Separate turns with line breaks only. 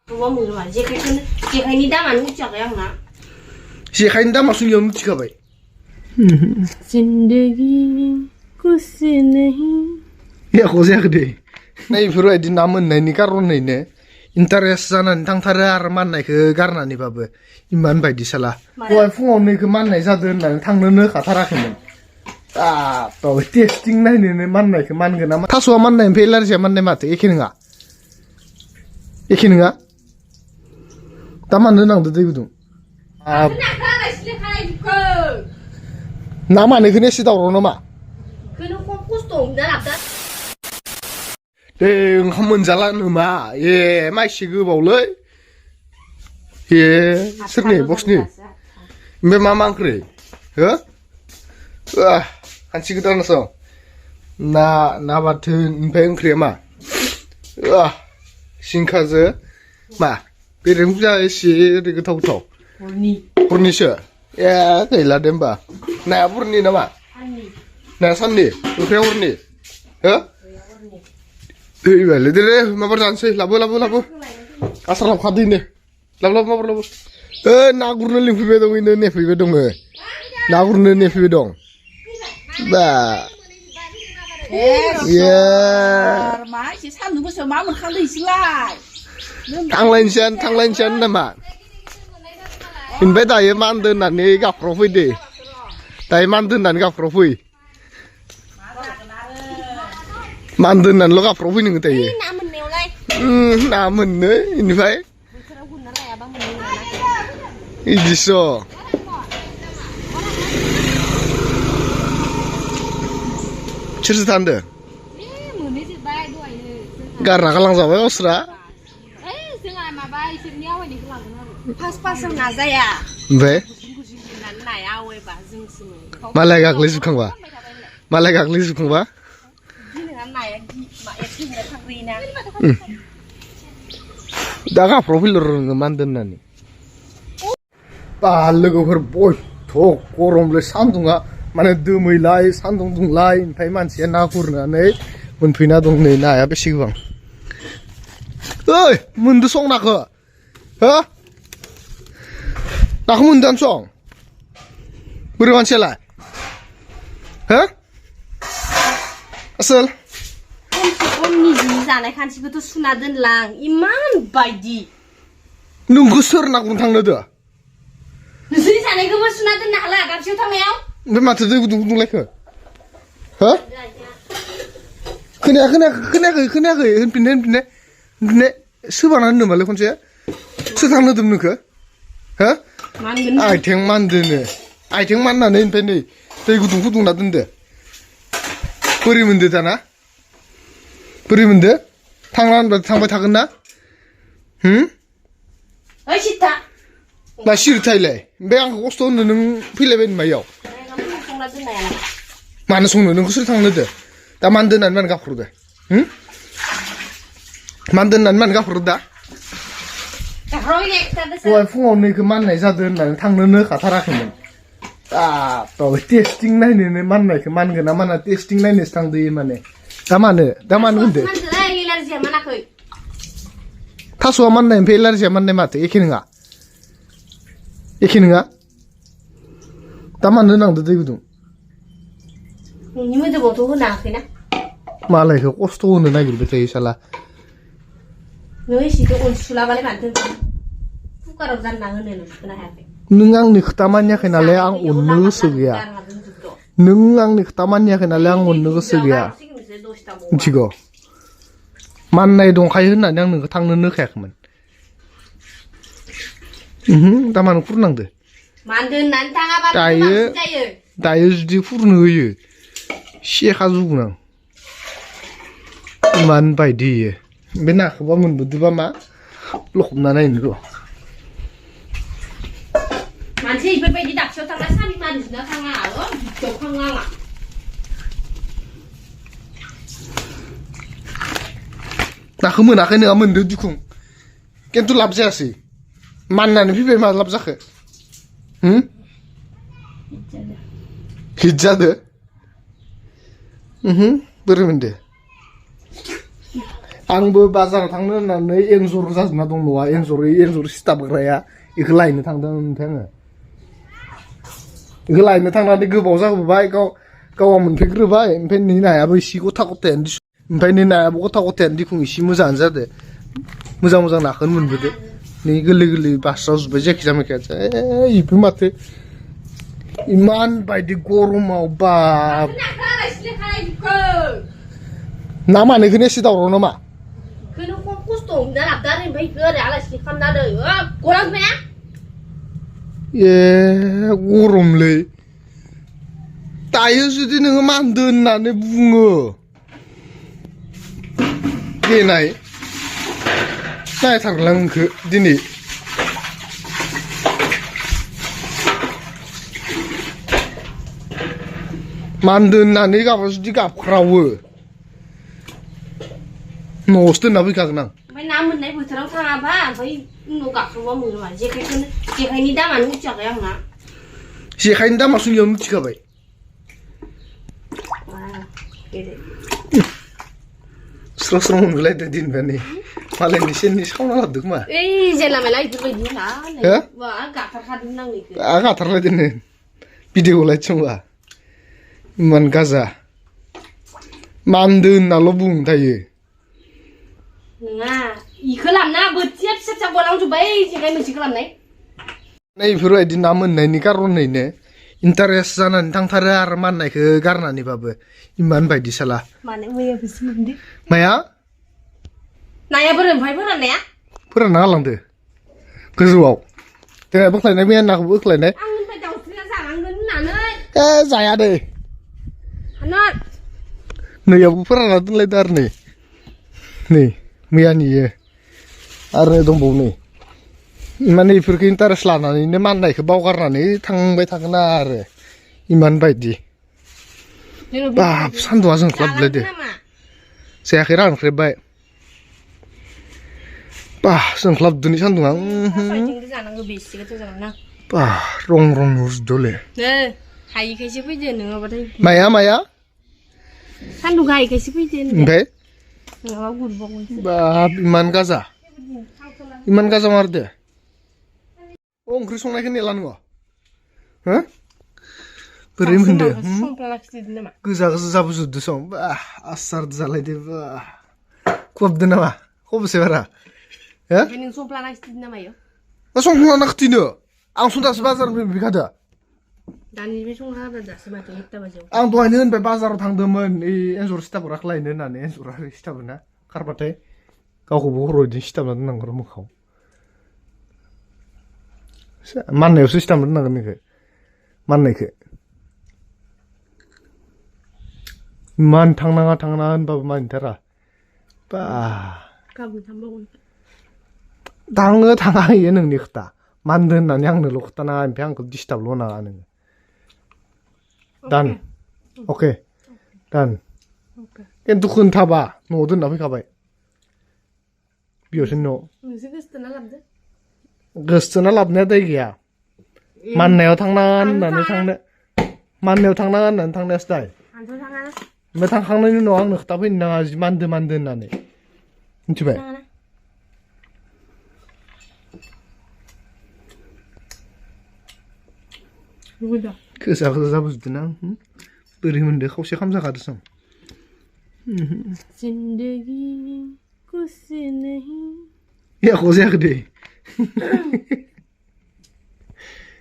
뭐 먹으면 제카이니 다만 웃자가 양나.
제카이니 다만 수영 찍어봐.
जिंदगी कुछ नहीं
야 고생하대. 나 이프로 에디 남은 내니 가로네네. 인터레스 자나니 당타르 아르 만나이그 가르나니바बो 이만 바이디 살아. 와 풍어네 그 만나이 자든 나 당너너 가타라케는. 아, 또 테스팅 나이네 만나이 그 만거나 타수와 만나이 벨라르제 만나이 마트 에키는가? 에키는가? 다만 너랑도 되거든. 아. 나만의 그네 시다로 너마.
그는 콩쿠스도 없나 납다.
땡 한번 잘라는마. 예, 마이시 그 볼래. 예, 스니 보스니. 매 마망 그래. 어? 아, 한 치그 떠나서 나 같은 배운 그래마. 아, 신카즈 마. 비름자 씨 이거 더부터. 보니셔. 야, 그이라 덴바. 나 부르니 나마. 나 산니. 그래 부르니. 어? 이거 레드레 마버 잔세. 라보. 아스람 카디네. 라보. 나 구르는 리프베 동 있는 네 피베 동. 나 구르는 네 피베 동. 바. 예.
마치 산 누구서 마음을 한대 있을라.
탕란션 나마. 인베다 예만든 난이 가 프로피디. 다이 만든 난이 가 프로피. 만든 난 로가 프로피는 그때.
남은 내올래.
남은 인바이. 이지소. 치르탄데. 가라 갈랑 잡아요, osra.
파스파스 나자야.
왜?
난 나야 왜 봐증 쓰는.
말라가 글리스 칸바. 말라가 글리스 칸바.
난 나야 막 애기네 탁리나.
다가 프로필로 만든다니. 빨르고 그 보이 도 고롬을 산둥아 만에 드무이 라이 산둥둥 라이 파이만시에 나구르나네 문피나 동네 나야 베시방. 어이 문도 송나거. 어? 나 문도 안 송. 뭐를 만칠라? 어? 아슬.
언니 지자네 칸치부터 수나든 랑 이만 바이디.
누구 서나 군탕너다.
누수리 자네 그거 수나든 나라 갑시오 타메요.
왜 마트 들고 둥둥 레크? 어? 그냥 흔핀네 스바는 놈 말래 혼자 스상너 듭는 그? 어? 아이템 만드네. 아이템 만나네 인펜네. 들고 둥둥 나던데. 버리면 되잖아. 버리면 돼? 탕란 탕바 타겠나? 응?
어시타.
나 싫다일래. 매양 고스도 너는 필레벤 마요. 많은 속노는 그 술 탕너데. 나 만든 난만 가프로다. 응? 만든 난만 가프로다. 와 풍어네 그 만나이 자든 난 탕너너 가타라케는. 아, 또 테스팅 나이네 만나이 그 만거나 만나 테스팅 나이네 상드이 만네. 다만은 근데. 타수와 만나이 벨라르제 만네 마트 에키는가? 다만 너랑도 되거든.
니문도 뭐 도구 나왔나?
말래 그 코스트 오는 나길 베테 이살라.
너희 시도 온 술라발에 만든 국가로 잔나 은혜는 그나 하게.
능앙니 그따만냐 그날래 앙 온느 쓰기야. 능앙니 그따만냐 그날래 앙 온느 쓰기야. 지고. 만나이 동 가이 흔나 냥는 그 탕는 넣게만. 다만 후르낭데.
만든 난 당아봐.
다이 주디 후르는 의유. 시에 가지고나. 만 바이디. 맨나 그거 문 무드바마. lokna nain ro manche ipe pe di dak cho tang la sami ma di na thang a ro cho khang nga na khmu na khene amun de dukung ken tu lab ja si man na ni pe ma lab ja khe hijja de bermende आंबो बाजाराव थांनो होननानै एन्जर जाजोबना दं न'आ एन्जर सिथाबग्राया बेखौ लायनो थांदों ओमफ्राय आङो बेखौ लायनो थांनानै गोबाव जाबोबाय गावहा मोनफैग्रोबाय ओमफ्राय नै नायाबो एसे गथा गथायानो ओमफ्राय नै नायाबो गथा गथायानो दिखुं एसे मोजाङानो जादो मोजां नाखौनो मोनबोदो नै गोरलै बास्रावजोब्बाय जायखिजाया मैखाया इबो माथो इमान बायदि गरमाव बाब ना मानोखौनो एसे दावराव नामा
그는 콩쿠스도 없나 남다른 배 그래 알아시 칸나를 고랑매야
예 गरमलै दायो जुदि नोङो मानदो होननानै बुङो देनाय नायथारला नोंखो दिनै मानदो होननानै गाबा जुदि गाबख्रावो न'आवसो दोनना फैखागोन आं
ओमफ्राय ना मोननाय बोथोराव थाङाबा ओमफ्राय उनाव गाख्रबा मोनो मा जेखाइनि दामानो मिथियाखै आंना
जेखाइनि दामा सुनियावनो मिथिखाबाय स्र' मोनलायदों दिनबानि मालायनि सेननि सावना लादों खोमा
ओइ जेला मेला इफोरबायदि ना वा गाथारखादों नांनायखौ
गाथारलायदोंनो भिडिअ लायथिंबा इमान गाजा मानदो होननाल' बुं दायो
नङा इखौ लामना बोथिया फिसा गलांजोब्बाय जेखाइ मोनसेखौ लामनाय
नै बेफोरबायदि ना मोननायनि कारनैनो इन्टारेस्ट जानानै थांथारो आरो माननायखौ गारनानैबाबो इमान बायदि साला
माने मैयाबोसो मोनदो
माया
नाया बोरै ओमफ्राय फोराननाया
फोरानना गालांदो गोजौआव देनाय बोख्लायनाय मैया नाखौ बोख्लायनाय
आंनिफ्राय दाउस्रिया जालांगोन होननानै
जाया दे
हानर
नैयावबो फोरानना दोनलायदो आरो नै मैयानियो आरो दंबावो नै माने बेफोरखौ इन्टारेस्ट लानानैनो माननायखौ बावगारनानै थांबाय थागोन आरो इमान बायदि बाब सान्दुंआ जोंख्लाबलायदो जायाखै रानख्रेबबाय बा जोंख्लाबदोनि सान्दुंआ बा रं नुजोबदोले
हायिखायसो फैदो नङाबाथाय
माया
सान्दुं हायिखायसो फैदो
ओमफ्राय
नङाबा गुरबावगोनसो
बाब इमान गाजा मारदो ओंख्रि संनायखौ नेला नङा हो बोरै मोनदो गोजा जाबोजोबदो सं बा आसार जालायदो बा खबदो नामा खबसे बारा हो
नों संफ्ला नाखिदो नामा इयो
संफ्ला नाखिनो आं दासो बाजारनिफ्राय मोनफैखादो
दानिफ्राय संना होब्ला दासो माथो 1 बाजियाव
आं दहायनो होनबाय बाजाराव थांदोंमोन एन्जर सिथाबग्राखौ लायनो होननानै एन्जरा सिथाबोना खारबाथाय गावखौबो हराव बिदिनो सिथाबना दोननांगौ मोखाङाव माननायावसो सिथाबना दोननांगोन बेखौ माननायखौ मान थांनाङा होनबाबो मानिथारा बा
गाबोन थांबावगोन
थाङा इयो नोंनि खोथा मानदो होननानै आंनोल' खोथानाङा ओमफ्राय आंखौ डिस्टार्बल' होनाङा नोङो दान अके दान खिन्थु खोन्थाबा न'आव दोनना फैखाबाय बियावसो न'
नोंसो गोसोथोना लाबदो
गोसोथोना लाबनाया दाय गैया माननायाव थांनाङा होननानै थांनायासो दाय ओमफ्राय थांखांनायनि उनाव आंनो खोथा फैनो नाङा जि मानदो होननानै मिथिबाय गोजा जाबोजोबदों आं बोरै मोनदो खावसे खामजाखादो सं
जिंदगी कुछ नहीं
जायाखै दे